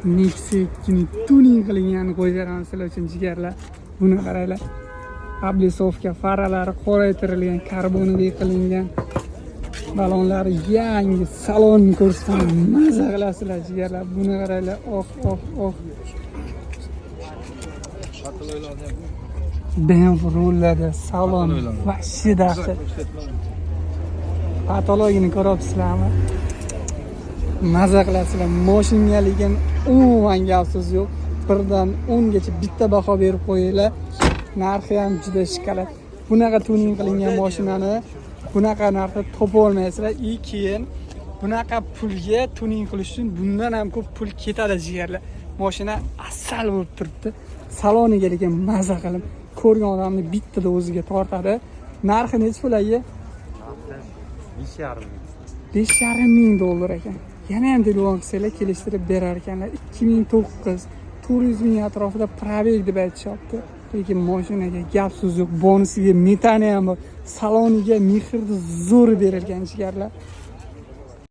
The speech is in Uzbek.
Nexia 2 tuning qilinganini qo'yib beraman sizlar uchun, jigarlar. Buni qaranglar. Облицовка, faralari qoraytirilgan, karbonli qilingan. Balonlari yangi, salonni ko'rsam maza qilasizlar, jigarlar. Buni qaranglar. Oh, oh, oh. BMW rullarda salon вообще dahshat. Patologini ko'ryapsizlarmi? Maza qilasizlar. Moshinga lekin umuman gap so'z yo'q. Birdan 10 gacha bitta baho berib qo'yinglar. Narxi ham juda шоколад. Bunaqa tuning qilingan mashinani bunaqa narxda topa olmaysizlar. И keyin bunaqa pulga tuning qilish uchun bundan ham ko'p pul ketadi, jigarlar. Mashina asal bo'lib turibdi. Saloniga lekin maza qilib ko'rgan odamni bittada o'ziga tortadi. Narxi nechi pul, aka? 5,5 ming. 5,5 ming dollar ekan. Yana ham telefon qilsanglar, kelishtirib berar ekanlar. 2009, 400 ming atrofida пробег deb aytishyapti. Lekin mashinaga gap so'z yo'q. Bonusiga metani ham bor. Saloniga mehrni zo'r berilgan, jigarlar.